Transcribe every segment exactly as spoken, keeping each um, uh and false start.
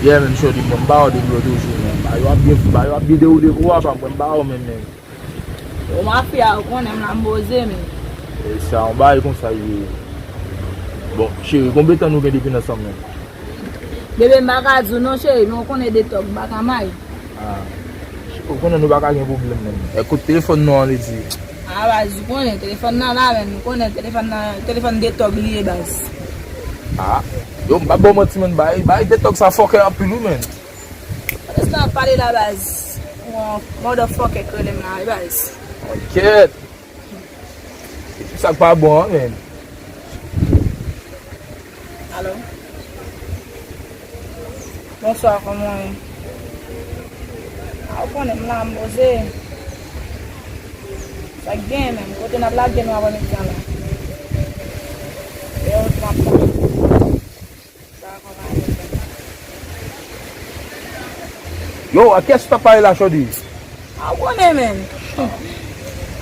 Yeah, menm Shorty, bon, m ba w de dlo toujou, menm. Ba yo ap byen, ba yo ap byen dewoule pou w, apa, mwen, m ba w, menm, menm. Yo, mafya, ou konnen m la m poze, menm. E sa, yon bagay konsa, ye. Bon, cheri, konbyen tan nou gen depi n ansanm, menm? Bebe, m pa ka di w non, cheri, men ou konnen de tòg m pa ka may. Ah. Ou konnen nou pa ka gen pwoblèm, menm. Ekout, telefòn nou an, li di. Ah, baz, ou konnen, telefòn nan la, menm. Ou konnen, telefòn nan, telefòn de tòg li ye, baz. Ah. Yo, m pa ba w manti, menm, bay, bay de tòg sa fòkè anpil, wi, menm. Pandan se tan ap pale la, baz. Yon motherfucker k rele m la, wi, baz. Kèt. Sa k pa bon an, menm. Alo? Bonswa, kòman w ye? A, ou konnen m la, m poze. Sa k gen menm? Kote n ap lage nou apre midi an la? E yo, m ap tann. Sa kòman ye menm? Yo, a kiyès ou t ap pale la, Shorty? A, ou konnen menm.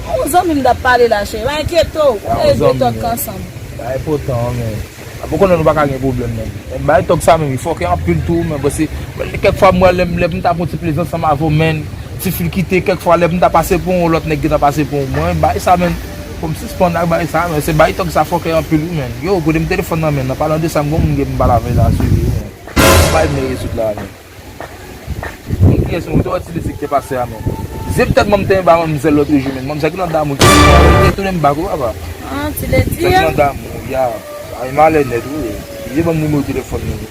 Yon zanmi m t ap pale la, cheri. Pa enkyete w. Ou e de tòg ansanm. Pa enpòtan, men. A, ou konnen nou pa ka gen pwoblèm, men. Men bay tòg sa, men, li fòkè anpil tou, men, paske, men, kèk fwa, mwen, lè m, lè m t ap yon ti plezi ansanm avè w, men, ti fi l kite, kèk fwa, lè m t ap pase pou yon lòt nèg ki t ap pase pou mwen, bay sa, men, pou m sispann ak bay sa, men, se bay tòg sa fòkè anpil, wi, men. Yo, kote m telefòn nan, men, nan palan de sa, m gon moun gen pou m pale avè l la, sou li, men. Bay m rezoud la, men. Kiyès menm? Ou te wè Ti Leti ki te pase a menm? Zip tèt manmzèl ba manmzèl lòt jou menm. Manmzèl ki nan damou ki te tounen m bak wi papa. Ah, Ti Leti. Sa ki nan damou, ya. Ay malè nèt wi. Li ban m nimewo telefòn li.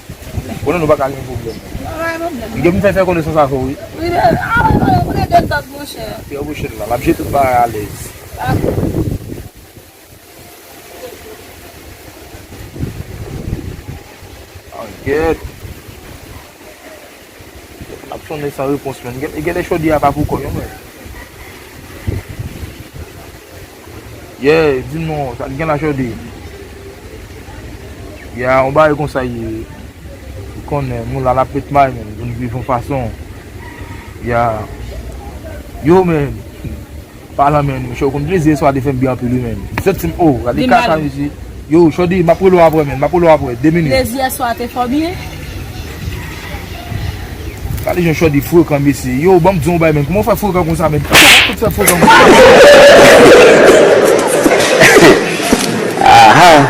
Konnen nou pa ka gen pwoblèm. Pa gen pwoblèm. M gen pou m fè fè konesans avè w wi. Wi, men, ah, wi, wi, wi, de tòg, monchè. Trè pwochèn la. L ap jere tout bagay alèz. Dakò. Angyèt. Ap sonnen san repons, menm. Gen, gen lè Shorty a pa pou kò l, non, menm. Yeah, di m non, sa k gen la, Shorty? Yeah, yon bagay konsa ye. Ou konnen, nou la, n ap met may, menm. Nou viv yon fason. Yeah. Yo, menm. Palan, menm, monchè, ou konn plezi yèswa te fè m byen anpil, wi, menm. M santi m, oh, gade kaka, mesye. Yo, Shorty, m ap rele w apre, menm. M ap rele w apre. De minit. Plezi yèswa te fè w byen? Gade jan Shorty frekan, mesye. Yo, ban m di w yon bagay, menm. Kòman w fè frekan konsa, menm? Kòman w fè frekan konsa?